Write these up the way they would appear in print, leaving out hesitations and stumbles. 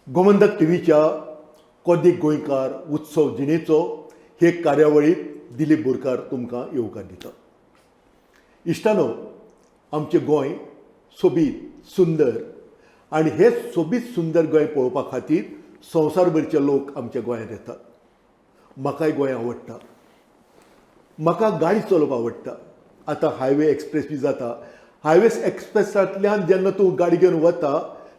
गोमंतक टीव्हीच्या कोदीक गोंयकार उत्सव जिणेचो हे कार्यावळीत दिलीप बोरकार तुमकां येवकार दिता. इश्टानो, आमचें गोंय सोबीत सुंदर आनी हे सोबीत सुंदर गोंय पळोवपा खातीर संवसारभरचे लोक आमच्या गोंयांत येतात. म्हाकाय गोंय आवडटा. म्हाका गाडी चलोवप आवडटा. आतां हायवे एक्सप्रेस बी जाता. हायवे एक्सप्रेसांतल्यान जेन्ना तूं गाडी घेवन वता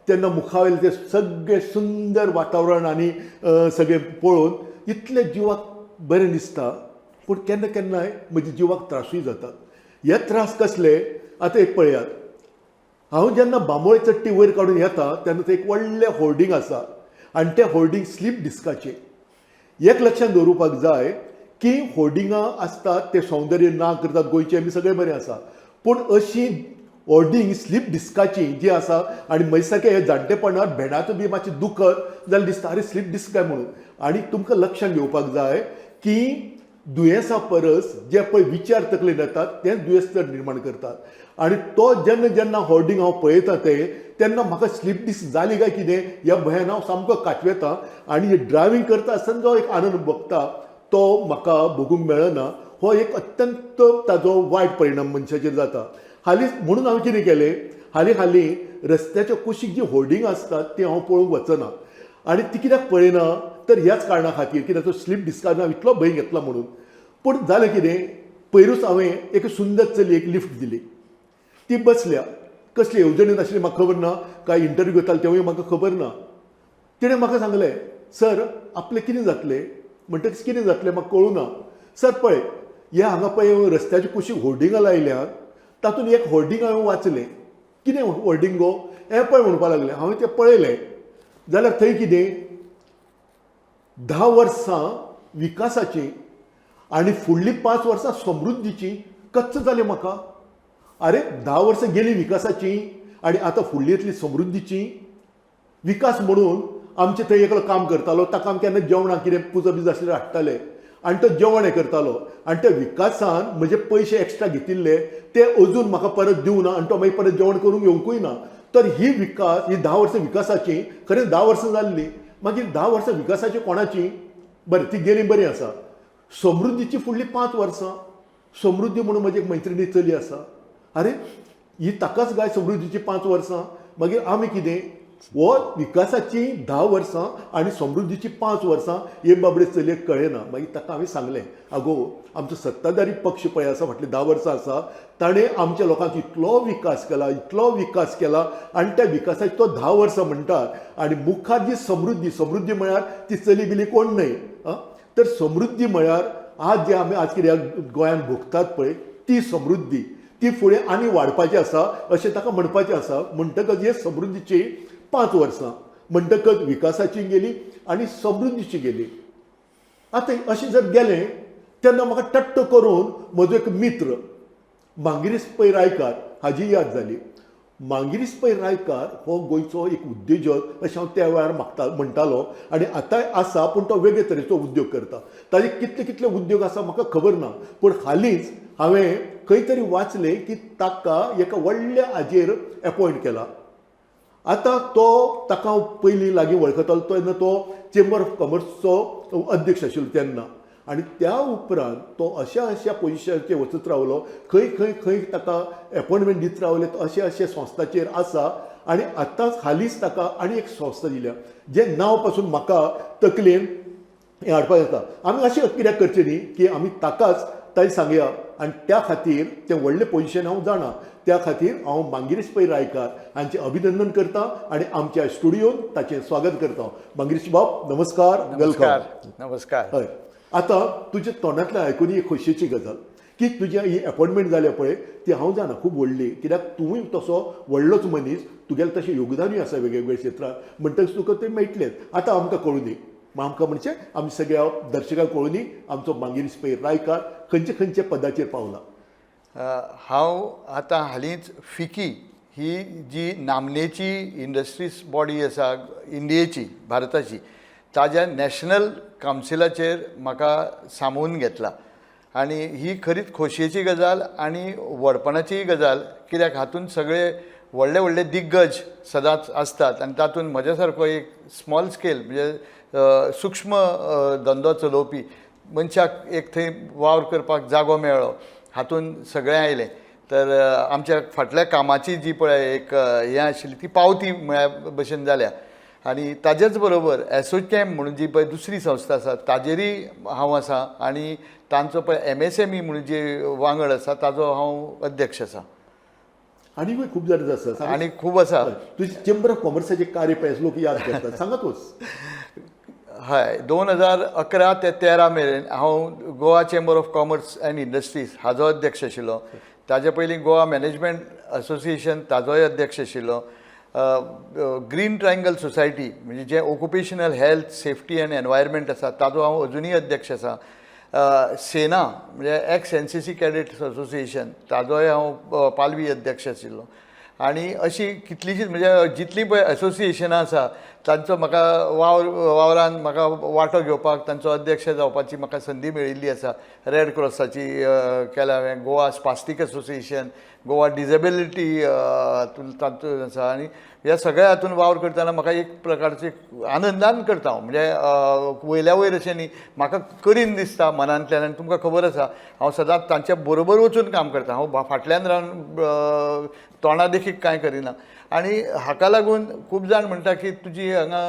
तेन्ना मुखावयलें तें सगळें सुंदर वातावरण आनी सगळें पळोवन इतलें जिवाक बरें दिसता. पूण केन्ना केन्नाय म्हज्या जिवाक त्रासूय जातात. हे त्रास कसले, आतां एक पळयात. हांव जेन्ना बांबोळे चट्टी वयर काडून येता तेन्ना थंय एक व्हडलें होर्डींग आसा आनी तें होर्डींग स्लीप डिस्काचें. एक लक्षांत दवरुपाक जाय की होर्डिंगां आसतात तें सौंदर्य ना करतात गोंयचें बी सगळें बरें आसा, पूण अशी होर्डिंग स्लीप डिस्काची जी आसा आनी म्हजे सारके हे जाणटेपणार भेंडाचो बी मातशें दुखत जाल्यार दिसता अरे स्लीप डिस्क काय म्हणून. आनी तुमकां लक्षांत घेवपाक जाय की दुयेंसा परस जे पळय विचार तकलेन येतात तेच दुयेंस चड निर्माण करतात. आनी तो जेन्ना जेन्ना होर्डिंग हांव पळयता तें तेन्ना म्हाका स्लीप डिस्क जाली काय कितें ह्या भंयान हांव सामको कांचवेता. आनी ड्रायव्हींग करता आसतना जो एक आनंद भोगता तो म्हाका भोगूंक मेळना. हो एक अत्यंत ताजो वायट परिणाम मनशाचेर जाता. हालींच म्हणून हांवें कितें केलें, हालीं हालीं रस्त्याच्या कुशीक जी होर्डिंग आसतात ती हांव पळोवंक वचना. आनी ती कित्याक पळयना तर ह्याच कारणा खातीर, कित्याक तो स्लीप डिस्कान हांव इतलो भंय घेतला म्हणून. पूण जालें कितें, पयरूच हांवें एक सुंदर चलयेक लिफ्ट दिली. ती बसल्या, कसली येवजणेंत आशिल्ली म्हाका खबर ना, काय इंटरव्यू घेताले तेवूय म्हाका खबर ना. तिणें म्हाका सांगलें, सर आपलें कितें जातलें? म्हणटकीच कितें जातलें म्हाका कळूं ना. सर पळय, हे हांगा पळय रस्त्याच्या कुशीक होर्डिंगां लायल्यात, तातूंत एक होर्डिंग हांवें वाचलें. कितें होर्डिंग गो हें पळय म्हणपाक लागलें. हांवें तें पळयलें जाल्यार थंय कितें 10 वर्सां विकासाचीं आनी फुडलीं 5 वर्सां समृद्धीचीं. कच्च जालें म्हाका. अरे 10 वर्सां गेलीं विकासाचीं आनी आतां फुडली येतली समृद्धीची. विकास म्हणून आमचे थंय एकलो काम करतालो, ताका आमी केन्ना जेवणाक कितें पुजा बीज आसल्यार हाडटाले आनी तो जेवण हें करतालो. आनी त्या विकासान म्हजे पयशे एक्स्ट्रा घेतिल्ले ते अजून म्हाका परत दिवना आनी तो मागीर परत जेवण करूंक येवंकूय ना. तर ही विकास ही 10 वर्सां विकासाची, खरें 10 वर्सां जाल्लीं, मागीर 10 वर्सां विकासाची कोणाची? बरें ती गेली, बरी आसा. समृद्धीची फुडलीं 5 वर्सां. समृद्धी म्हणून म्हजी एक मैत्रिणी चली आसा. अरे ही ताकाच गाय समृद्धीची 5 वर्सां, मागीर आमी कितें? हो विकासाची 10 वर्सां आनी समृद्धीची 5 वर्सां हे बाबडे चलयेक कळना. मागीर ताका हांवें सांगलें, आगो आमचो सत्ताधारी पक्ष पळय आसा फाटली 10 वर्सां आसा, ताणें आमच्या लोकांक इतलो विकास केला, इतलो विकास केला आनी त्या विकासाची तो 10 वर्सां म्हणटा. आनी मुखार जी समृद्धी, समृद्धी म्हळ्यार ती चली बिली कोण न्हय, तर समृद्धी म्हळ्यार आज जे आमी आज कितें गोंयांत भोगतात पळय ती समृद्धी, ती फुडें आनी वाडपाची आसा अशें ताका म्हणपाचें आसा. म्हणटकच हे समृद्धीची 5 वर्सां म्हणटकच विकासाची गेली आनी समृद्धीची गेली. आतां अशें जर गेलें तेन्ना म्हाका टट्ट करून म्हजो एक मित्र मांगिरीश पै रायकार हाजी याद जाली. मांगिरीश पै रायकार हो गोंयचो एक उद्योजक अशें हांव त्या वेळार मागता म्हणटालो आनी आतांय आसा, पूण तो वेगळे तरेचो उद्योग करता. ताजे कितले कितले उद्योग आसा म्हाका खबर ना, पूण हालींच हांवें खंय तरी वाचलें की ताका एका व्हडल्या हाजेर एपॉयंट केला. आतां तो ताका हांव पयलीं लागीं वळखतालो तेन्ना तो चेंबर ऑफ कॉमर्सचो अध्यक्ष आशिल्लो तेन्ना, आनी त्या उपरांत तो अशा अशा पोजिशनाचेर वचत रावलो, खंय खंय खंय ताका एपॉयंटमेंट दीत रावले, तो अशे अशे संस्थाचेर आसा. आनी आतांच हालींच ताका आनी एक संस्था दिल्या जें नांव पासून म्हाका तकलेन हें हाडपाक येता. आमी अशें कित्याक करचें न्ही की आमी ताकाच ताणें सांगया, आनी त्या खातीर तें व्हडलें पोजिशन हांव जाणा, त्या खातीर हांव मांगिरीश पै रायकार हांचें अभिनंदन करता आनी आमच्या स्टुडियोन ताचें स्वागत करता. मांगिरीश बाब नमस्कार, नमस्कार. Welcome. नमस्कार. हय, आतां तुज्या तोंडांतल्यान आयकून एक खोशयेची गजाल की तुजी ही एपॉयंटमेंट जाल्या पळय ती हांव जाणा खूब व्हडली, कित्याक तूंय तसो व्हडलोच मनीस, तुगेलें तशें योगदानूय आसा वेगवेगळ्या क्षेत्रांत, म्हणटकच तुका तें मेळटलेंच. आतां आमकां कळूं दी, आमकां म्हणजे आमच्या सगळ्या दर्शकांक कळूं दी, आमचो मांगिरीश पै रायकार खंयचे खंयचे पदाचेर पावला. हांव आतां हालींच फिकी ही जी नामनेची इंडस्ट्रीज बॉडी आसा इंडियेची, भारताची, ताज्या नॅशनल कावन्सिलाचेर म्हाका सामोवन घेतला आनी ही खरीच खोशयेची गजाल आनी व्हडपणाचीय गजाल, कित्याक हातूंत सगळे व्हडले व्हडले दिग्गज सदांच आसतात आनी तातूंत म्हज्या सारको एक स्मॉल स्केल म्हणजे सूक्ष्म धंदो चलोवपी मनशाक एक थंय वावर करपाक जागो मेळ्ळो, हातूंत सगळें आयलें. तर आमच्या फाटल्या कामाची जी पळय एक हें आशिल्ली ती पावती म्हळ्या भशेन जाल्या. आनी ताजेच बरोबर एसोचॅम म्हणून जी पळय दुसरी संस्था आसा ताजेरूय हांव आसा आनी तांचो पळय MSME म्हणून जे वांगड आसा ताजो हांव अध्यक्ष आसा. आनीकूय खूब जाण आसा आनी खूब आसा. तुजें चेंबर ऑफ कॉमर्साचें कार्य पळय लोक याद करतात, सांगा तूंच. हय, 2011 ते 13 मेरेन हांव Goa chamber of commerce and industries हाजो अध्यक्ष आशिल्लो. ताजे पयलीं गोवा मॅनेजमेंट असोसिएशन ताजोय अध्यक्ष आशिल्लो. ग्रीन ट्रायंगल सोसायटी म्हणजे जें occupational health safety and environment आसा ताजो हांव अजुनूय अध्यक्ष आसा. सेना म्हणजे एक्स NCC cadets association ताजोय हांव पालवी अध्यक्ष आशिल्लो. आनी अशी कितलीशींच म्हणजे जितलीं पळय असोसिएशनां आसा तांचो म्हाका वावरान म्हाका वांटो घेवपाक तांचो अध्यक्ष जावपाची म्हाका संदी मेळिल्ली आसा. रेड क्रॉसाची केल्या हांवें, Goa spastic association, Goa disability तातूंत आसा. आनी ह्या सगळ्या हातून वावर करतना म्हाका एक प्रकारची आनंदान करता हांव, म्हणजे वयल्या वयर अशें न्ही, म्हाका करीन दिसता मनांतल्यान. आनी तुमकां खबर आसा हांव सदांच तांच्या बरोबर वचून काम करता, हांव फाटल्यान रावन तोंडा देखीक कांय करिना. आनी हाका लागून खूब जाण म्हणटा की तुजी हांगा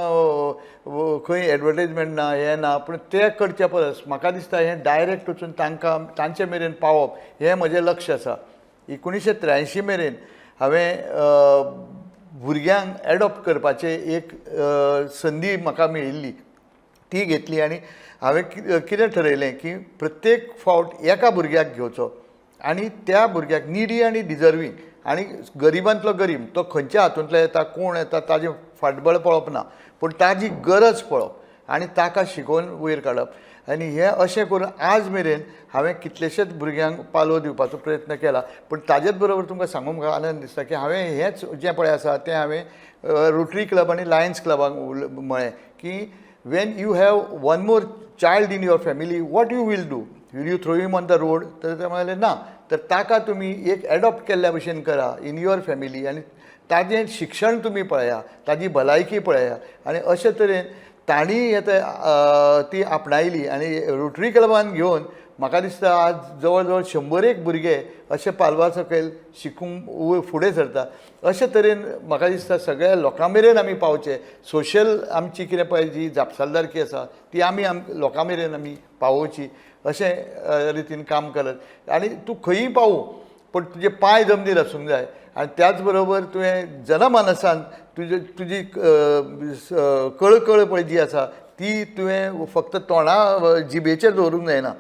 खंय एडवर्टायजमेंट ना, हें ना, पूण तें करचे परस म्हाका दिसता हें डायरेक्ट वचून तांकां तांचे मेरेन पावप हें म्हजें लक्ष आसा. 1983 मेरेन हांवें भुरग्यांक एडॉप्ट करपाचें एक संदी म्हाका मेळिल्ली, ती घेतली. आनी हांवें कितें ठरयलें की प्रत्येक फावट एका भुरग्याक घेवचो आनी त्या भुरग्याक निडी आनी डिजर्वींग आनी गरिबांतलो गरीब, तो खंयच्या हातूंतलो येता कोण येता ताजें फाटबळ पळोवप ना, पूण ताजी गरज पळोवप आनी ताका शिकोवन वयर काडप. आनी हें अशें करून आज मेरेन हांवें कितलेशेच भुरग्यांक पालव दिवपाचो प्रयत्न केला. पूण ताजेच बरोबर तुमकां सांगूंक म्हाका आनंद दिसता की हांवें हेंच जें पळय आसा तें हांवें रोटरी क्लब आनी लायन्स क्लबाक म्हळें की when you have one more child in your family what you will do, will you throw him on the road? तर ते म्हणाले ना, तर ताका तुमी एक एडॉप्ट केल्ल्या भशेन करा इन your family आनी ताजें शिक्षण तुमी पळया, ताजी भलायकी पळया. आनी अशे तरेन तांणी आतां ती आपणायली आनी रोटरी क्लबान घेवन म्हाका दिसता आज जवळ जवळ 100 भुरगे अशे पालवा सकयल शिकूंक फुडें सरता. अशे तरेन म्हाका दिसता सगळ्या लोकां मेरेन आमी पावचे, सोशल आमची कितें पळय जी जापसालदारकी आसा ती आमी लोकां मेरेन आमी पावोवची अशें रितीन काम करत. आनी तूं खंयी पावूं पूण तुजे पांय जमनीर आसूंक जाय आनी त्याच बरोबर तुवें जनमानसान तुजे तुजी कळकळ पळय जी आसा ती तुवें फक्त तोंडा जिबेचेर दवरूंक जायना,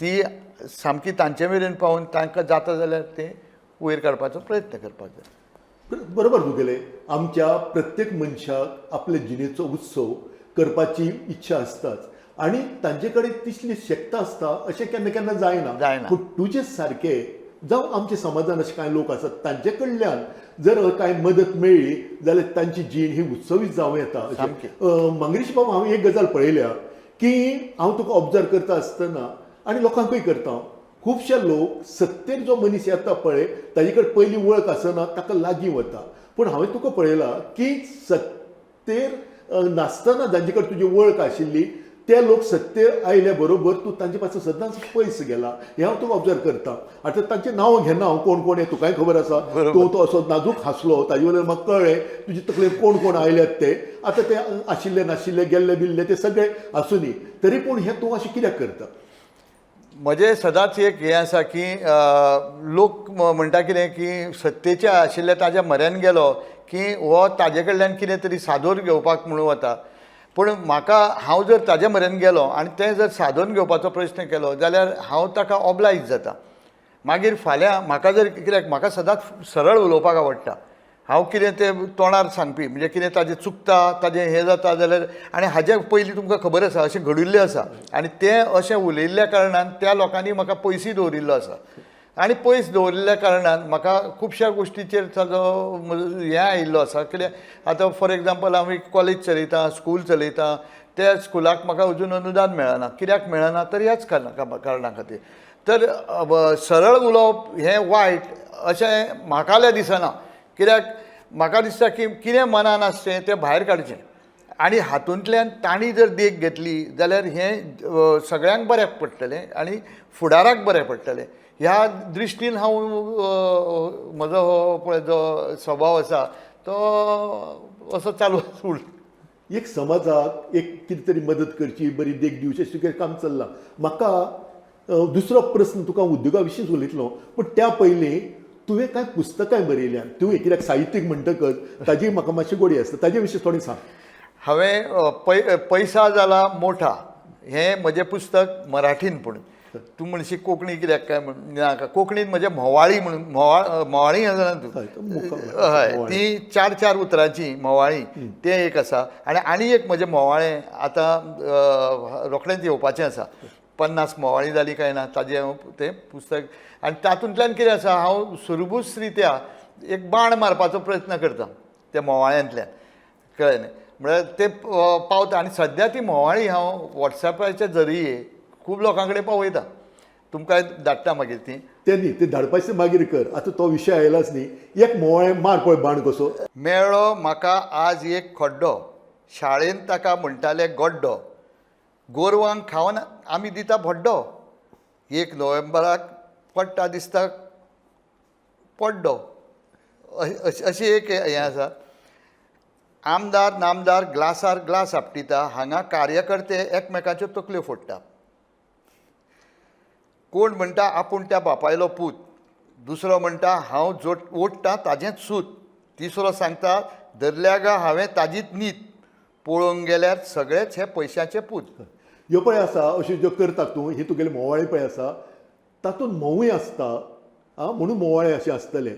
ती सामकी तांचे मेरेन पावून तांकां जाता जाल्यार तें वयर काडपाचो प्रयत्न करपाक जाय. बरोबर तुगेलें, आमच्या प्रत्येक मनशाक आपले जिणेचो उत्सव करपाची इच्छा आसताच आनी तांचे कडेन तितली शक्त आसता अशें केन्ना केन्ना जायना. पूण तुजे सारके जावं आमच्या समाजान अशे कांय लोक आसात तांचे कडल्यान जर कांय मदत मेळ्ळी जाल्यार तांची जीण ही उत्सवीत जावं येता. मंगेश बाबू, हांवें एक गजाल पळयल्या की हांव तुका ऑब्जर्व करता आसतना आनी लोकांकूय करता, खुबशे लोक सत्तेर जो मनीस येता पळय ताजे कडेन पयली वळख आसना ताका लागीं वता. पूण हांवें तुका पळयलां की सत्तेर नासतना जांचे कडेन तुजी वळख आशिल्ली ते लोक सत्तेर आयल्या बरोबर तूं तांचे पासून सदांच पयस गेला, हें हांव तुका ऑब्जर्व करता. आतां तांचें नांव घेना हांव, कोण कोण हें तुकाय खबर आसा. तूं तो असो नाजूक हांसलो ताजे वयल्यान म्हाका कळ्ळें तुजे तकलेन कोण कोण आयल्यात ते. आतां ते आशिल्ले नाशिल्ले गेल्ले बिल्ले ते सगळे आसुनी, तरी पूण हें तूं अशें कित्याक करता? म्हजें सदांच एक हें आसा की लोक म्हणटा कितें की सत्तेच्या आशिल्ल्या ताज्या म्हऱ्यान गेलो की हो ताजे कडल्यान कितें तरी सादोर घेवपाक म्हणून वता. पूण म्हाका हांव जर ताजे म्हऱ्यान गेलो आनी तें जर सादोवन घेवपाचो प्रश्न केलो जाल्यार हांव ताका ऑब्लायज जाता. मागीर फाल्यां म्हाका जर कित्याक म्हाका सदांच सरळ उलोवपाक आवडटा, हांव कितें तें तोंडार सांगपी, म्हणजे कितें ताजें चुकता ताजें हें जाता जाल्यार, आनी हाजे पयलीं तुमकां खबर आसा अशें घडिल्लें आसा आनी तें अशें उलयिल्ल्या कारणान त्या लोकांनी म्हाका पयसूय दवरिल्लो आसा आनी पयस दवरिल्ल्या कारणान म्हाका खुबश्या गोश्टीचेर ताजो हें आयिल्लो आसा. कित्याक आतां फॉर एग्जाम्पल हांव एक कॉलेज चलयतां, स्कूल चलयतां, त्या स्कुलाक म्हाका अजून अनुदान मेळना. कित्याक मेळना तर ह्याच कारणा खातीर. तर सरळ उलोवप हें वायट अशें म्हाका जाल्यार दिसना. कित्याक म्हाका दिसता की कितें मनान आसचें तें भायर काडचें आनी हातूंतल्यान तांणी जर देख घेतली जाल्यार हें सगळ्यांक बऱ्याक पडटलें आनी फुडाराक बरें पडटलें. ह्या दृश्टीन हांव म्हजो हो पळय जो स्वभाव आसा तो असो चालू उरता. एक समाजाक एक कितें तरी मदत करची, बरी देख दिवची अशें तुगेलें काम चल्लां. म्हाका दुसरो प्रस्न तुका उद्योगा विशींच उलयतलो, पूण त्या पयलीं तुवें कांय पुस्तकांय बरयल्यात. तुवें कित्याक साहित्यीक म्हणटकच ताजी म्हाका मातशी गोडी आसता, ताजे विशीं थोडें सांग. हांवें पैसा जाला मोठा हें म्हजें पुस्तक मराठीन, पूण तूं म्हणशी कोंकणी कित्याक काय म्हण नाका, कोंकणीन म्हजें म्होवाळी म्हणून म्होवाळी जाणा तूं, हय, ती 4 4 उतरांची म्होवाळी, तें एक आसा. आनी आनी एक म्हजें म्होवाळें आतां रोखडेंच येवपाचें आसा, 50 म्होवाळी जाली काय ना ताजें हांव तें पुस्तक. आनी तातूंतल्यान कितें आसा, हांव सुरबूस रित्या एक बाण मारपाचो प्रयत्न करता त्या म्होवाळ्यांतल्यान, कळ्ळें न्ही, म्हळ्यार तें पावता. आनी सद्या ती म्होवाळी हांव वॉट्सॅपाच्या जरिये खूब लोकां कडेन पावयता, तुमकां धाडटा मागीर ती. तें न्ही, तें धाडपाचें मागीर कर, आतां तो विशय आयलाच न्ही. एक म्होवाळें मार पळय बाण कसो. मेळ्ळो म्हाका आज एक खड्डो, शाळेंत ताका म्हणटाले गड्डो, गोरवांक खावन आमी दिता भड्डो, 1 नोव्हेंबराक पडटा दिसता पड्डो, अशी एक हें आसा. आमदार नामदार ग्लासार ग्लास आपटिता, हांगा कार्यकर्ते एकमेकाच्यो तकल्यो फोडटा. कोण म्हणटा आपूण त्या बापायलो पूत, दुसरो म्हणटा हांव जो ओडटा ताजेंच सूत, तिसरो सांगता धरल्या गा हांवें ताजीच नीत, पळोवंक गेल्यार सगळेच हे पयशांचे पूत. ह्यो पळय आसा अश्यो ज्यो करता तूं, ही तुगेली म्होवाळी पळय आसा, तातूंत म्होंवूय आसता आं, म्हणून म्होवाळे अशें आसतलें.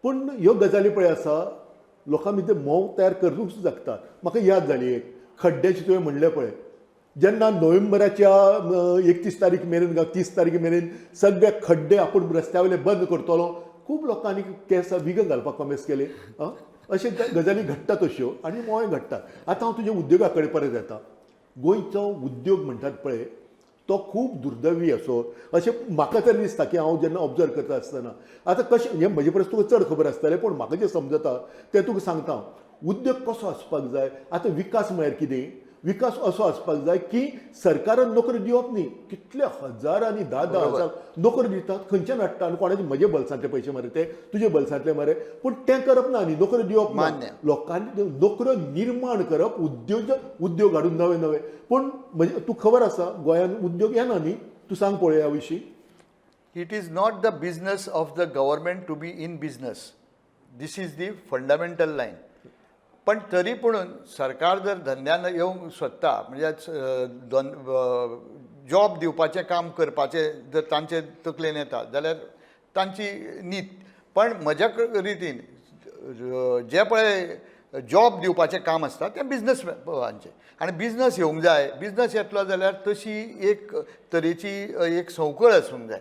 पूण ह्यो गजाली पळय आसा लोकां भितर म्होंव तयार करूंक शकता. म्हाका याद जाली एक खड्ड्याची तुवें म्हणलें पळय, जेन्ना नोव्हेंबराच्या 31 तारीख मेरेन 30 तारीख मेरेन सगळे खड्डे आपूण रस्त्या वयले बंद करतलो, खूब लोकांनी केंस विगन घालपाक कॉमेस केले. अशे गजाली घडटात अश्यो आनी म्होंवय घडटात. आतां हांव तुज्या उद्योगा कडेन परत येता. गोंयचो उद्योग म्हणटात पळय तो खूब दुर्दैवी असो अशें म्हाका तरी दिसता की हांव जेन्ना ऑब्जर्व करता आसतना, आतां कशें हें म्हजे परस तुका चड खबर आसतलें, पूण म्हाका जें समजता तें तुका सांगता. उद्योग कसो आसपाक जाय, आतां विकास म्हळ्यार कितें, विकास असो आसपाक जाय की सरकारान नोकरी दिवप न्ही, कितले हजारांनी 10-10 हजार नोकरी दितात, खंयच्यान हाडटा आनी कोणाचे म्हजे बल्सांतले पयशे मरे, ते तुजे बल्सांतले मरे, पूण तें करप ना न्ही, नोकरी दिवप ना, लोकांनी नोकऱ्यो निर्माण करप, उद्योग हाडून नवे नवे. पूण म्हणजे तूं खबर आसा गोंयान उद्योग येना न्ही, तूं सांग पळोवया ह्या विशीं. It is not the business of the government to be in business, this is the fundamental line. पण तरी पुणून सरकार जर धंद्यान येवंक सोदता, म्हणजे जॉब दिवपाचें काम करपाचें जर तांचे तकलेन येता जाल्यार तांची नीत. पण म्हज्या रितीन जे पळय जॉब दिवपाचें काम आसता तें बिजनसमॅनांचें, आनी बिजनस येवंक जाय. बिजनस येतलो जाल्यार तशी एक तरेची एक संवकळ आसूंक जाय.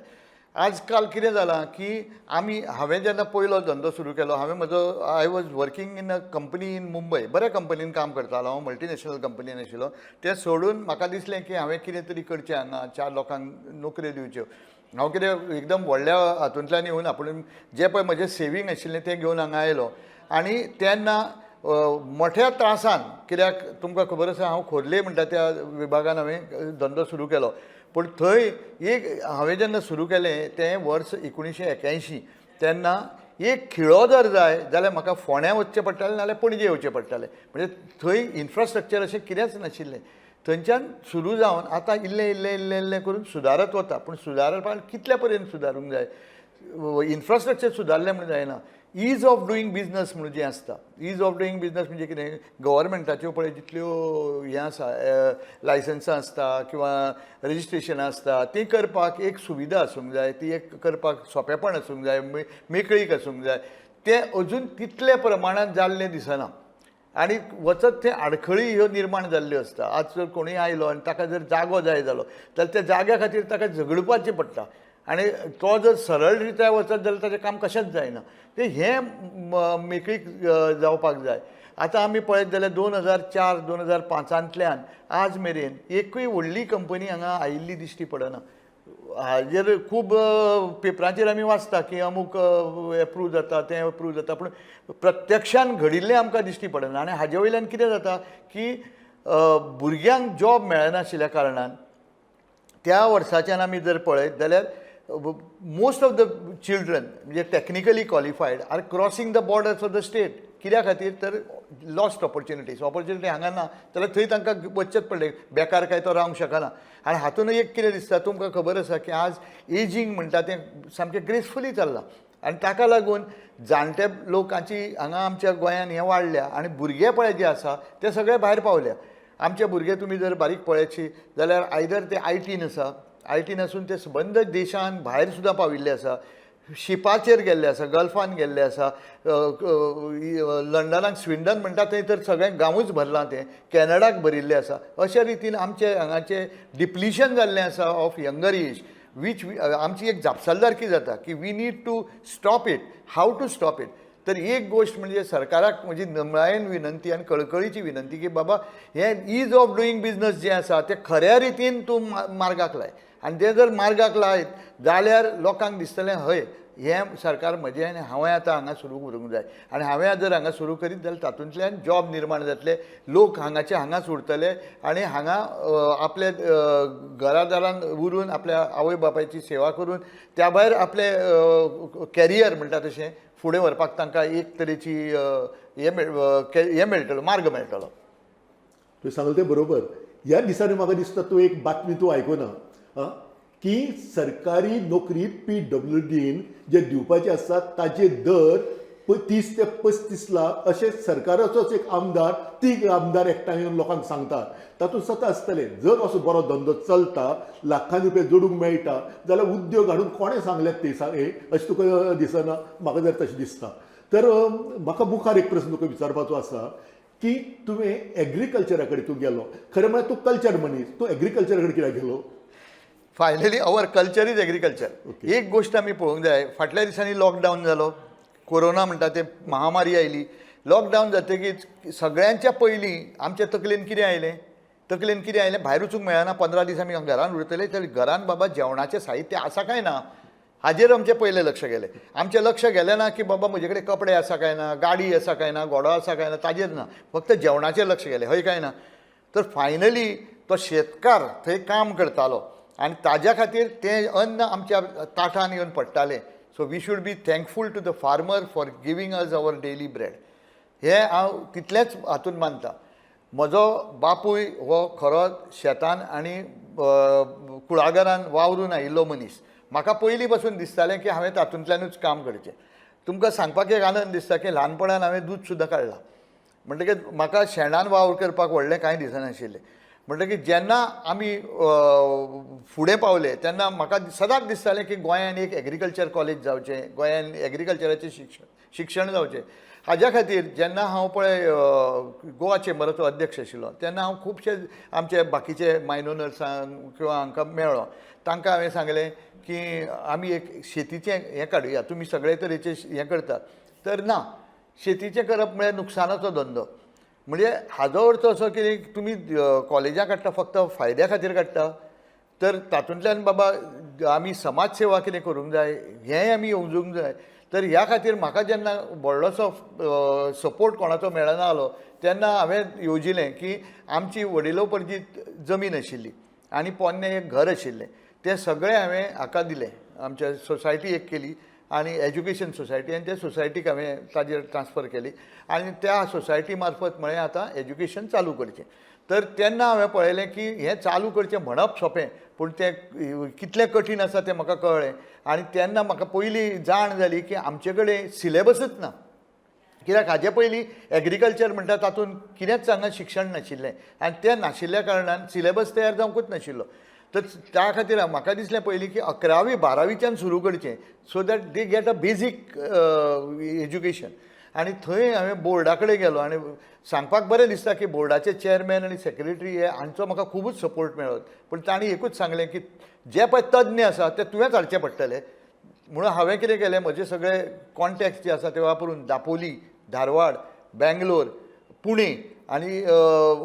आजकाल कितें जालां की आमी, हांवें जेन्ना पयलो धंदो सुरू केलो, हांवें म्हजो I was working in a company in Mumbai, बऱ्या कंपनीन काम करतालो हांव, मल्टिनॅशनल कंपनीन आशिल्लो. तें सोडून म्हाका दिसलें की हांवें कितें तरी करचें हांगा, 4 लोकांक नोकऱ्यो दिवच्यो. हांव कितें एकदम व्हडल्या हातूंतल्यान येवन पूण जें पळय म्हजें सेवींग आशिल्लें तें घेवन हांगा आयलो. आनी तेन्ना मोठ्या त्रासान, कित्याक तुमकां खबर आसा हांव खोर्ले म्हणटा त्या विभागान हांवें धंदो सुरू केलो. पूण थंय एक हांवें जेन्ना सुरू केलें तें वर्स 1981, तेन्ना एक खिळो जर जाय जाल्यार म्हाका फोंड्या वचचें पडटालें, नाल्यार पणजे येवचें पडटालें. म्हणजे थंय इन्फ्रास्ट्रक्चर अशें कितेंच नाशिल्लें. थंयच्यान सुरू जावन आतां इल्लें इल्लें इल्लें इल्लें करून सुदारत वता. पूण सुदारपाक कितल्या पर्यंत सुदारूंक जाय, इन्फ्रास्ट्रक्चर सुदारलें म्हणून जायना. ईज ऑफ डुईंग बिजनस म्हणून जें आसता, ईज ऑफ डुईंग बिजनस म्हणजे कितें, गव्हर्मेंटाच्यो पळय जितल्यो हें आसा, लायसन्सां आसता किंवां रजिस्ट्रेशनां आसता, ती करपाक एक सुविधा आसूंक जाय, ती एक करपाक सोंपेपण आसूंक जाय, मेकळीक आसूंक जाय. तें अजून तितले प्रमाणांत जाल्लें दिसना आनी वचत थंय आडखळी ह्यो निर्माण जाल्ल्यो आसता. आज जर कोणूय आयलो आनी ताका जर जागो जाय जालो जाल्यार त्या जाग्या खातीर ताका झगडपाचें पडटा, आनी तो जर सरळ रित्या वचत जाल्यार ताचें काम कशेंच जायना. ते हें मेकळीक जावपाक जाय. आतां आमी पळयत जाल्यार 2004 2005 आज मेरेन एकूय व्हडली कंपनी हांगा आयिल्ली दिश्टी पडना. हाजेर खूब पेपरांचेर आमी वाचता की अमूक एप्रूव जाता, तें एप्रूव जाता, पूण प्रत्यक्षान घडिल्लें आमकां दिश्टी पडना. आनी हाजे वयल्यान कितें जाता की भुरग्यांक जॉब मेळनाशिल्ल्या कारणान त्या वर्साच्यान आमी जर पळयत जाल्यार मोस्ट ऑफ the children म्हणजे technically qualified are crossing the borders of the state. कित्या खातीर तर लॉस्ट ऑपॉर्च्युनिटीज, ऑपॉर्च्युनिटी हांगा ना जाल्यार थंय तांकां वचचेंच पडलें, बेकार काय तो रावंक शकना. आनी हातूंत एक कितें दिसता, तुमकां खबर आसा की आज एजींग म्हणटा तें सामकें ग्रेसफुली चल्लां आनी ताका लागून जाणटे लोकांची हांगा आमच्या गोंयान हें वाडल्या आनी भुरगे पळय जे आसा ते सगळे भायर पावल्या. आमचे भुरगे तुमी जर बारीक पळयतशी जाल्यार आयदर ते आयटीन आसा, आयटीन आसून ते सबंद देशान भायर सुद्दां पाविल्ले आसा, शिपाचेर गेल्ले आसा, गल्फान गेल्ले आसा, लंडनाक स्विंडन म्हणटा थंय तर सगळें गांवूच भरलां, तें कॅनडाक भरिल्लें आसा. अशे रितीन आमचे हांगाचें डिप्लिशन जाल्लें आसा ऑफ यंगर एज, वीच आमची एक जापसालदारकी जाता की we need to stop it. How to stop it? तर एक गोश्ट म्हणजे सरकाराक म्हजी नमळायेन विनंती आनी कळकळीची विनंती की बाबा हें is of doing business जें आसा तें खऱ्या रितीन तूं मार्गाक लाय, आनी तें जर मार्गाक लायत जाल्यार लोकांक दिसतलें हय हें सरकार म्हजें आनी हांवें आतां हांगा सुरू करूंक जाय. आनी हांवें जर हांगा सुरू करीत जाल्यार तातूंतल्यान जॉब निर्माण जातले, लोक हांगाचे हांगाच उरतले आनी हांगा आपल्या घरादारान उरून आपल्या आवय बापायची सेवा करून त्या भायर आपले कॅरियर म्हणटा तशें फुडें व्हरपाक तांकां एक तरेची हें मेळटलो, मार्ग मेळटलो. तुवें सांगलें तें बरोबर. ह्या दिसांनी म्हाका दिसता तूं एक बातमी तूं आयकुना की सरकारी नोकरी पीडब्ल्यूडीन जे दिवपाचे आसा ताजे दर 30 ते 35 लाख अशें सरकाराचोच एक आमदार, तीग आमदार एकठांय येवन लोकांक सांगता. तातूंत सता आसतलें. जर असो बरो धंदो चलता, लाखांनी रुपया जोडूंक मेळटा जाल्यार उद्योग हाडून कोणें सांगल्यात ते हे अशें तुका दिसना? म्हाका जर तशें दिसता. तर म्हाका मुखार एक प्रस्न तुका विचारपाचो आसा की तुवें एग्रीकल्चरा कडेन तूं गेलो, खरें म्हळ्यार तूं कल्चर मनीस, तूं एग्रीकल्चरा कडेन कित्याक गेलो? Finally our culture is agriculture. एक गोश्ट आमी पळोवंक जाय, फाटल्या दिसांनी लॉकडावन जालो, कोरोना म्हणटा ते महामारी आयली. लॉकडावन जातकीच सगळ्यांच्या पयलीं आमच्या तकलेन कितें आयलें? तकलेन कितें आयलें? भायर वचूंक मेळना, 15 दीस आमी घरान उरतले, तर घरान बाबा जेवणाचें साहित्य आसा काय ना हाजेर आमचें पयलें लक्ष गेलें. आमचें लक्ष गेलें ना की बाबा म्हजे कडेन कपडे आसा काय ना, गाडी आसा काय ना, घोडो आसा काय ना, ताजेर ना, फक्त जेवणाचें लक्ष गेलें, हय काय ना? तर फायनली तो शेतकार थंय काम करतालो आनी ताज्या खातीर तें अन्न आमच्या ताटान येवन पडटालें. So we should be thankful to the farmer for giving us our daily bread. हें हांव तितलेंच हातून मानता. म्हजो बापूय हो खरो शेतान आनी कुळागरान वावरून आयिल्लो मनीस. म्हाका पयलीं पासून दिसतालें की हांवें तातूंतल्यानूच काम करचें. तुमकां सांगपाक एक आनंद दिसता की ल्हानपणान हांवें दूद सुद्दां काडलां, म्हणटकीच म्हाका शेणान वावर करपाक व्हडलें कांय दिसनाशिल्लें. म्हणटकीच जेन्ना आमी फुडें पावले तेन्ना म्हाका सदांच दिसतालें की गोंयान एक एग्रीकल्चर कॉलेज जावचें, गोंयान एग्रीकल्चराचें शिक्षण जावचें. हाज्या खातीर जेन्ना हांव पळय गोवा चेंबराचो अध्यक्ष आशिल्लो तेन्ना हांव खुबशे आमचे बाकीचे मायनोनर्सांक किंवा हांकां मेळ्ळो, तांकां हांवें सांगलें की आमी एक शेतीचें हें काडुया, तुमी सगळे तरेचे हें करतात, तर ना, शेतीचें करप म्हळ्यार नुकसानाचो धंदो. म्हणजे हाजो अर्थ असो की तुमी कॉलेजां काडटा फक्त फायद्या खातीर काडटा, तर तातूंतल्यान बाबा आमी समाज सेवा कितें करूंक जाय हेंय आमी येवजूंक जाय. तर ह्या खातीर म्हाका जेन्ना व्हडलोसो सपोर्ट कोणाचो मेळना जालो तेन्ना हांवें येवजिलें की आमची वडिलोपर्जीत जमीन आशिल्ली आनी पोन्नें एक घर आशिल्लें, तें सगळें हांवें हाका दिलें, आमच्या सोसायटी एक केली आनी एज्युकेशन सोसायटी, आनी त्या सोसायटीक हांवें ताजेर ट्रान्सफर केली आनी त्या सोसायटी मार्फत म्हळें आतां एज्युकेशन चालू करचें. तर तेन्ना हांवें पळयलें की हें चालू करचें म्हणप सोंपें, पूण तें कितलें कठीण आसा तें म्हाका कळ्ळें. आनी तेन्ना म्हाका पयली जाण जाली की आमचे कडेन सिलेबसूच ना, कित्याक हाजे पयलीं एग्रीकल्चर म्हणटा तातूंत कितेंच हांगा शिक्षण नाशिल्लें आनी तें नाशिल्ल्या कारणान सिलेबस तयार जावंकूच नाशिल्लो. तर त्या खातीर म्हाका दिसलें पयलीं की 11वी 12वीच्यान सुरू करचें, so that they get a basic education. आनी थंय हांवें बोर्डा कडेन गेलो आनी सांगपाक बरें दिसता की बोर्डाचे चेअरमॅन आनी सेक्रेटरी हे हांचो म्हाका खुबूच सपोर्ट मेळ्ळो. पूण तांणी एकूच सांगलें की जे पळय तज्ञ आसा ते तुवेंच हाडचे पडटले. म्हणून हांवें कितें केलें, म्हजे सगळे कॉन्टेक्ट्स जे आसा ते वापरून दापोली, धारवाड, बेंगलोर, पुणे आनी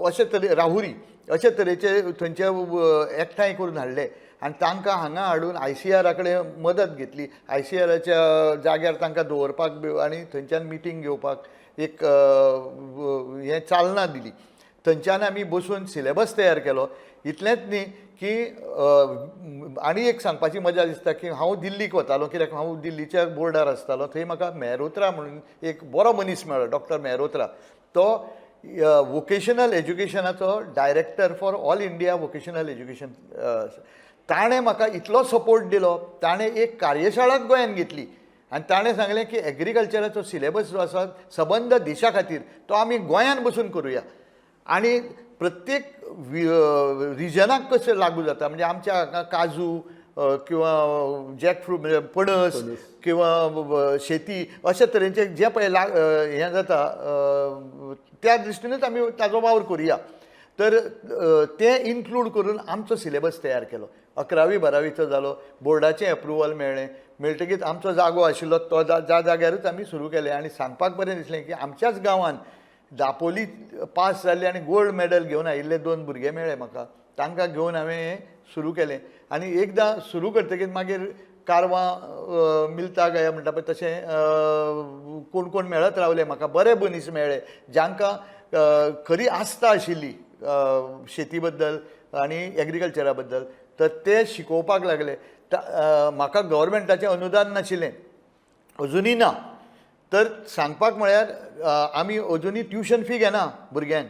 अशे तरे राहुरी अशे तरेचे थंयचे एकठांय करून हाडले आनी तांकां हांगा हाडून आयसीआरा कडेन मदत घेतली. आयसीआराच्या जाग्यार तांकां दवरपाक बी आनी थंयच्यान मिटींग घेवपाक एक हें चालना दिली. थंयच्यान आमी बसून सिलेबस तयार केलो. इतलेंच न्ही की आनी एक सांगपाची मजा दिसता की हांव दिल्लीक वतालो, कित्याक हांव दिल्लीच्या बोर्डार आसतालो. थंय म्हाका मेहरोत्रा म्हणून एक बरो मनीस मेळ्ळो, डॉक्टर मेहरोत्रा. तो vocational एज्युकेशनाचो director for all India vocational education. ताणें म्हाका इतलो सपोर्ट दिलो. ताणें एक कार्यशाळाच गोंयांत घेतली आनी ताणें सांगलें की एग्रीकल्चराचो सिलेबस जो आसा सबंद देशा खातीर तो आमी गोंयांत बसून करुया आनी प्रत्येक रिजनाक कशें लागू जाता, म्हणजे आमच्या हांगा काजू किंवा जॅकफ्रूट म्हणजे पणस किंवा शेती अशा तरेचे जे पळय हें जाता त्या दृश्टीनूच आमी ताजो वावर करुया. तर तें इन्क्लूड करून आमचो सिलेबस तयार केलो. 11वी 12वीचो जालो, बोर्डाचें एप्रुवल मेळ्ळें. मेळटकीच आमचो जागो आशिल्लो तो ज्या जाग्यारूच आमी सुरू केलें. आनी सांगपाक बरें दिसलें की आमच्याच गांवांत दापोली पास जाल्ले आनी गोल्ड मॅडल घेवन आयिल्ले 2 भुरगे मेळ्ळे म्हाका. तांकां घेवन हांवें हें सुरू केलें. आनी एकदां सुरू करतकीच मागीर कारवां मिलता गया म्हणटा पळय तशें कोण कोण मेळत रावले म्हाका. बरे मनीस मेळ्ळे जांकां खरी आस्था आशिल्ली शेती बद्दल आनी एग्रीकल्चरा बद्दल, तर ते शिकोवपाक लागले. म्हाका गव्हर्मेंटाचें अनुदान नाशिल्लें, अजुनूय ना. तर सांगपाक म्हळ्यार आमी अजुनूय ट्युशन फी घेना भुरग्यांक.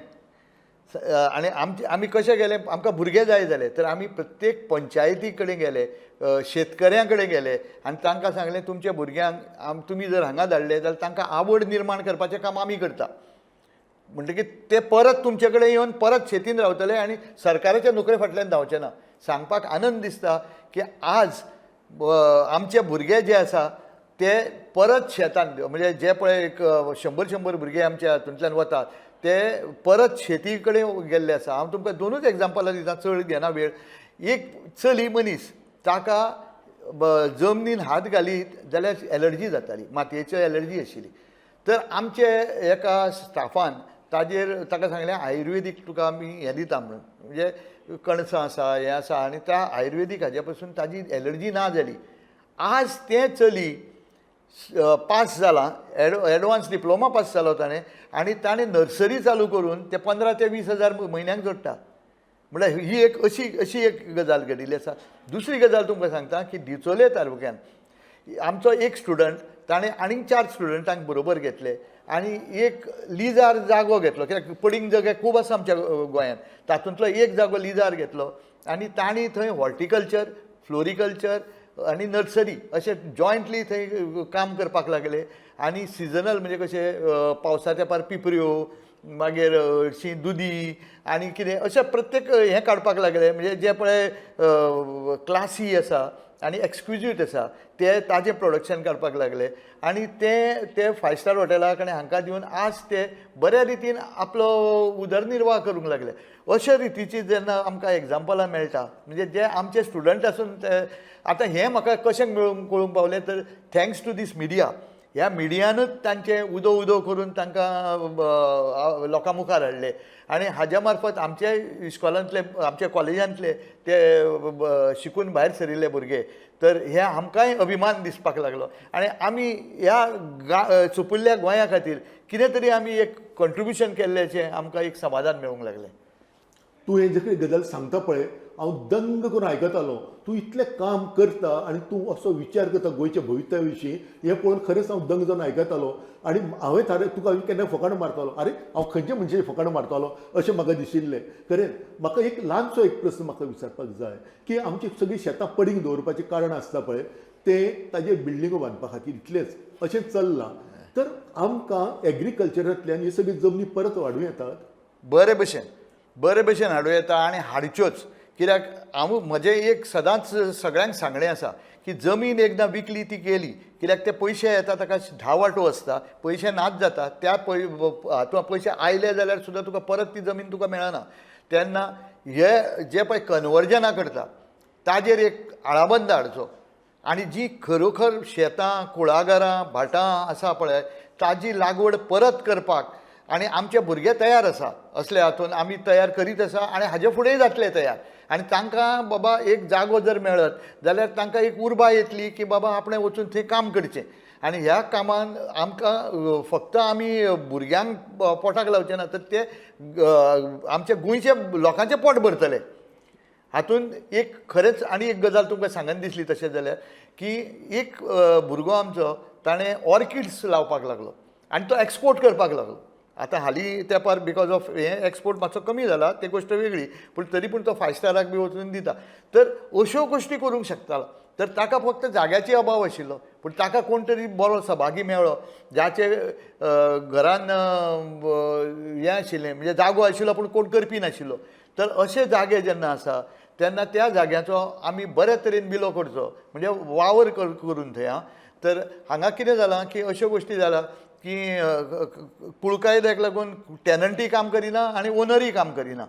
आनी आमचे आमी कशें गेले, आमकां भुरगे जाय जाले तर आमी प्रत्येक पंचायती कडेन गेले, शेतकऱ्यां कडेन गेले आनी तांकां सांगलें तुमच्या भुरग्यांक तुमी जर हांगा धाडले जाल्यार तांकां आवड निर्माण करपाचें काम आमी करता, म्हणटकीर ते परत तुमचे कडेन येवन परत शेतीन रावतले आनी सरकाराच्या नोकरे फाटल्यान धांवचे ना. सांगपाक आनंद दिसता की आज आमचे भुरगे जे आसा ते परत शेतान, म्हणजे जे पळय एक 100-100 भुरगे आमच्या हातूंतल्यान वतात ते परत शेती कडेन गेल्ले आसा. हांव तुमकां 2 एग्जाम्पलां दिता, चड घेना वेळ. एक चली मनीस, ताका जमनीन हात घालीत जाल्यार एलर्जी जाताली, मातयेची एलर्जी आशिल्ली. तर आमचे एका स्टाफान ताजेर ताका सांगलें आयुर्वेदीक तुका आमी हें दिता म्हणून, म्हणजे कणसां आसा हें आसा, आनी त्या आयुर्वेदीक हाजे पसून ताजी एलर्जी ना जाली. आज तें चली पास जालां, एडवान्स डिप्लोमा पास जालो ताणें आनी ताणें नर्सरी चालू करून ते 15 ते 20 हजार म्हयन्याक जोडटा. म्हळ्यार ही एक अशी अशी एक गजाल घडिल्ली आसा. दुसरी गजाल तुमकां सांगता की डिचोले तालुक्यान आमचो एक स्टुडंट, ताणें आनीक 4 स्टुडंटांक बरोबर घेतले आनी एक लिजार जागो घेतलो, कित्याक पडींग जागे खूब आसा आमच्या गोंयांत, तातूंतलो एक जागो लिजार घेतलो आनी तांणी थंय हॉर्टिकल्चर, फ्लोरिकल्चर आनी नर्सरी अशें जॉयंटली थंय काम करपाक लागले. आनी सिजनल म्हणजे कशें पावसा तेंपार पिपऱ्यो, मागीर हरशीं दुदी आनी कितें अशें प्रत्येक हें काडपाक लागले. म्हणजे जे पळय क्लासी आसा आनी एक्सक्विजीट आसा ते ताजें प्रोडक्शन काडपाक लागले आनी ते ते 5 स्टार हॉटेलाक आनी हांकां दिवन आज ते बऱ्या रितीन आपलो उदरनिर्वाह करूंक लागले. अशे रितीची जेन्ना आमकां एग्जाम्पलां मेळटा, म्हणजे जे आमचे स्टुडंट आसून ते आतां हें म्हाका कशें मेळूंक कळूंक पावलें तर thanks to these media. ह्या मिडियानूच तांचें उदो उदो करून तांकां लोकां मुखार हाडले आनी हाज्या मार्फत आमच्या इस्कॉलांतले, आमच्या कॉलेजांतले ते शिकून भायर सरिल्ले भुरगे, तर हे आमकांय अभिमान दिसपाक लागलो आनी आमी ह्या सुपुल्ल्या गोंया खातीर कितें तरी आमी एक कॉन्ट्रिब्युशन केल्ल्याचें आमकां एक समाधान मेळूंक लागलें. तूं हें जे गजाल सांगता पळय, हांव दंग करून आयकतालो. तूं इतलें काम करता आनी तूं असो विचार करता गोंयच्या भवितव्या विशीं, हें पळोवन खरेंच हांव दंग जावन आयकतालो. आनी हांवें थारे तुका केन्ना फकाणां मारतालो, आरे हांव खंयचे मनशाचे फकाणां मारतालो अशें म्हाका दिशिल्लें. खरें म्हाका एक ल्हानसो एक प्रस्न म्हाका विचारपाक जाय की आमची सगळीं शेतां पडींग दवरपाचें कारण आसता पळय तें ताजे बिल्डिंगो बांदपा खातीर इतलेंच अशें चल्लां. तर आमकां एग्रीकल्चरांतल्यान ही सगळी जमनी परत वाडूं येतात? बरे भशेन, बरे भशेन हाडूं येता आनी हाडच्योच. कित्याक हांव म्हजें एक सदांच सगळ्यांक सांगणें आसा की जमीन एकदां विकली ती गेली, कित्याक ते पयशे येता ताका 10 वांटो आसता, पयशे नाच जाता, त्या हातूंत पयशे आयले जाल्यार सुद्दां तुका परत ती जमीन तुका मेळना. तेन्ना हे जे पळय कन्वर्जनां करता ताजेर एक आळाबंद हाडचो आनी जी खरोखर शेतां, कुळागरां, भाटां आसा पळय ताजी लागवड परत करपाक आनी आमचे भुरगे तयार आसा असले हातून आमी तयार करीत आसा आनी हाजे फुडेंय जातले तयार. आनी तांकां बाबा एक जागो जर मेळत जाल्यार तांकां एक उर्बा येतली की बाबा आपणें वचून थंय काम करचें. आनी ह्या कामान आमकां फक्त आमी भुरग्यांक पोटाक लावचे ना, तर ते आमच्या गोंयच्या लोकांचें पोट भरतले. हातून एक खरेंच आनी एक गजाल तुमकां सांगन दिसली तशें जाल्यार की एक भुरगो आमचो ताणें ऑर्किड्स लावपाक लागलो आनी तो एक्सपोर्ट करपाक लागलो. आतां हालीं तेंपार because of हें एक्सपोर्ट मातसो कमी जाला, ते गोश्ट वेगळी, पूण तरी पूण तो फायव स्टाराक बी वचून दिता. तर अश्यो गोश्टी करूंक शकतालो. तर ताका फक्त जाग्याची अभाव आशिल्लो, पूण ताका कोण तरी बरो सभागी मेळ्ळो जाचे घरान हें आशिल्लें, म्हणजे जागो आशिल्लो पूण कोण करपी नाशिल्लो. तर अशे जागे जेन्ना आसा तेन्ना त्या जाग्याचो आमी बरे तरेन बिलो करचो, म्हणजे वावर करून थंय. आं, तर हांगा कितें जालां की अश्यो गोश्टी जाला की कुळकायद्याक लागून टॅनंटूय काम करिना आनी ओनरूय काम करिना,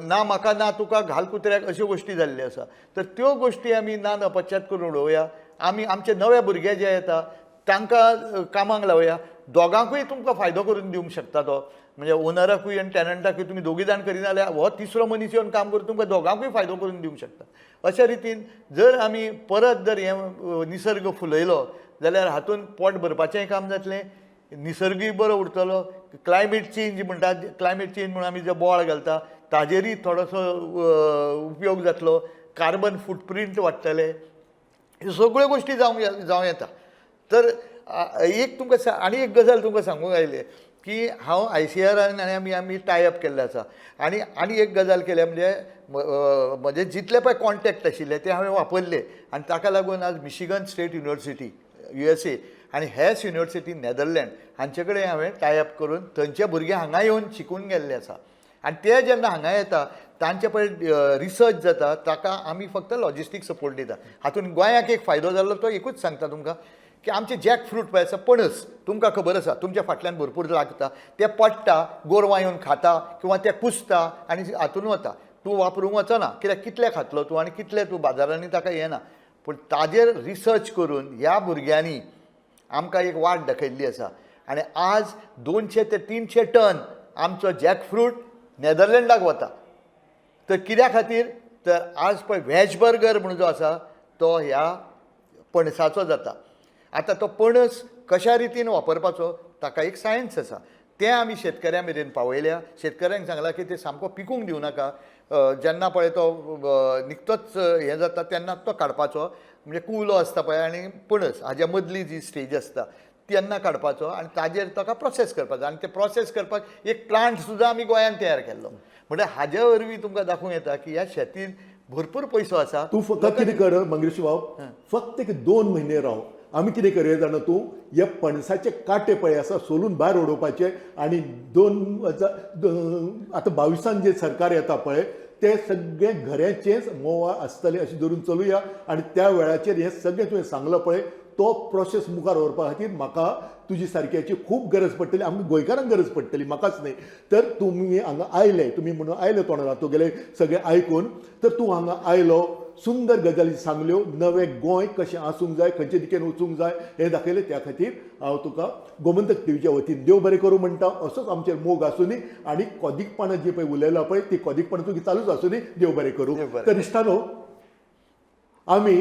ना म्हाका ना तुका घाल कुत्र्याक अश्यो गोश्टी जाल्ल्यो आसा. तर त्यो गोश्टी आमी ना नपश्चात करून उडोवया. आमी आमचे नवे भुरगे जे येता तांकां कामाक लावया. दोगांकूय तुमकां फायदो करून दिवंक शकता तो, म्हणजे ओनराकूय आनी टॅनंटाकूय. तुमी दोगूय जाण करिना जाल्यार हो तिसरो मनीस येवन काम करून तुमकां दोगांकूय फायदो करून दिवंक शकता. अशा रितीन जर आमी परत जर हें निसर्ग फुलयलो जाल्यार हातून पोट भरपाचेंय काम जातलें, निसर्गूय बरो उरतलो. क्लायमेट चेंज म्हणटा, क्लायमेट चेंज म्हणून आमी जे बोवाळ घालता ताजेरूय थोडोसो उपयोग जातलो, कार्बन फुटप्रिंट वाडटले, ह्यो सगळ्यो गोश्टी जावं येता. तर एक तुमकां आनी एक गजाल तुमकां सांगूंक आयलें की हांव ICAR आनी आमी टाय अप केल्लें आसा. आनी आनी एक गजाल केल्या म्हणजे म्हजे जितले पळय कॉन्टेक्ट आशिल्ले ते हांवें वापरले आनी ताका लागून आज मिशिगन स्टेट युनिवर्सिटी USA आनी हॅस युनिवर्सिटी नॅदरलँड हांचे कडेन हांवें टाय अप करून थंयचे भुरगे हांगा येवन शिकून गेल्ले आसा. आनी ते जेन्ना हांगा येता तांचे पळय रिसर्च जाता, ताका आमी फक्त लॉजिस्टीक सपोर्ट दिता. हातून गोंयाक एक फायदो जाल्लो तो एकूच सांगता तुमकां की आमचे जॅक फ्रूट पळय आसा, पणस, तुमकां खबर आसा तुमच्या फाटल्यान भरपूर लागता, ते पडटा, गोरवां येवन खाता किंवा ते कुसता आनी हातून वता. तूं वापरूंक वचना कित्याक कितले खातलो तूं आनी कितले तूं बाजारांनी ताका येना. पूण ताजेर रिसर्च करून ह्या भुरग्यांनी आमकां एक वाट दाखयल्ली आसा आनी आज 200 ते 300 टन आमचो जॅक फ्रूट नॅदरलँडाक वता. तर कित्या खातीर? तर आज पळय व्हेज बर्गर म्हणून जो आसा तो ह्या पणसाचो जाता. आतां तो पणस कशा रितीन वापरपाचो ताका एक सायन्स आसा, तें आमी शेतकऱ्यां मेरेन पावयल्या. शेतकऱ्यांक सांगलां की ते सामको पिकूंक दिवं नाका, जेन्ना पळय तो निकतोच हें जाता तेन्नाच तो काडपाचो, म्हणजे कुवलो आसता पळय आनी पणस हाज्या मदली जी स्टेज आसता तेन्ना काडपाचो आनी ताजेर ताका प्रोसेस करपाचो. आनी ते प्रोसेस करपाक एक प्लांट सुद्दां आमी गोंयांत तयार केल्लो. म्हणल्यार हाज्या वरवीं तुमकां दाखोवंक येता की ह्या शेतीन भरपूर पयसो आसा. तूं फक्त कितें कर मंगेश बाब, फक्त एक 2 म्हयने राव. आमी कितें करूया जाणा, तूं हे पणसाचे कांटे पळय आसा सोलून भायर उडोवपाचे आनी 2000 आतां 22 जे सरकार येता पळय ते सगळे घऱ्याचेच मोवा आसतले अशें धरून चलुया. आनी त्या वेळाचेर हें सगळें तुवें सांगलां पळय तो प्रोसेस मुखार व्हरपा खातीर म्हाका तुजी सारक्याची खूब गरज पडटली, आमकां गोंयकारांक गरज पडटली, म्हाकाच न्हय. तर तुमी हांगा आयले, तुमी म्हणून आयले तोंडार तुगेले सगळें आयकून, तर तूं हांगा आयलो, सुंदर गजाली सांगल्यो, नवें गोंय कशें आसूंक जाय, खंयचे दिकेन वचूंक जाय हें दाखयलें. त्या खातीर हांव तुका गोमंतक टीव्हीच्या वतीन देव बरें करूं म्हणटा. असोच आमचेर मोग आसुनी आनी कोदीकपणां जी पळय उलयलां पळय ती कोदीकपणां तुगी चालूच आसुनी. देव बरें करूं. तर इश्टानो, आमी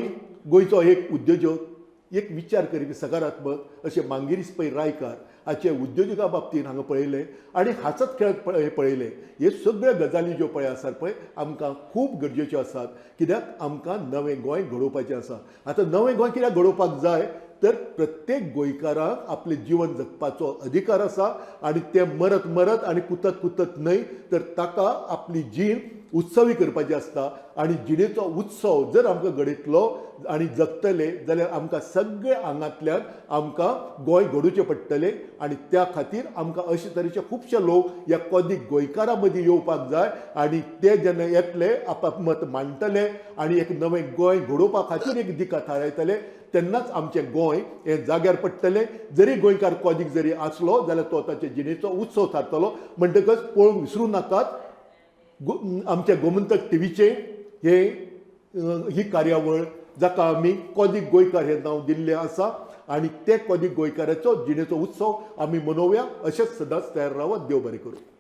गोंयचो एक उद्योजक, एक विचार करपी सकारात्मक अशें मांगिरीश पै रायकार हाचे उद्योजका बाबतीन हांगा पळयलें आनी हाचत खेळत पळयलें. हे सगळ्यो गजाली ज्यो पळय आसात पळय आमकां खूब गरजेच्यो आसात, कित्याक आमकां नवें गोंय घडोवपाचें आसा. आतां नवें गोंय कित्याक घडोवपाक जाय तर प्रत्येक गोंयकाराक आपलें जीवन जगपाचो अधिकार आसा आनी तें मरत मरत आनी कुतत कुतत न्हय तर ताका आपली जीण उत्सवी करपाची आसता. आनी जिणेचो उत्सव जर आमकां घडयतलो आनी जगतले जाल्यार आमकां सगळे आंगांतल्यान आमकां गोंय घडोवचें पडटलें. आनी त्या खातीर आमकां अशे तरेचे खुबशे लोक ह्या कोदीक गोंयकारां मदीं येवपाक जाय आनी ते जेन्ना येतले आप मत मांडटले आनी एक नवें गोंय घडोवपा खातीर एक दिका थारायतले तेन्नाच आमचें गोंय हें जाग्यार पडटलें. जरी गोंयकार कोदीक जरी आसलो जाल्यार तो ताचे जिणेचो उत्सव थारतलो. म्हणटकच पळोवंक विसरूं नाकात आमच्या गोमंतक टीव्हीचे हे ही कार्यावळ जाका आमी कोदीक गोंयकार हें नांव दिल्लें आसा. आनी ते कोदीक गोंयकाराचो जिणेचो उत्सव आमी मनोवया. अशेंच सदांच तयार रावत. देव बरें करूं.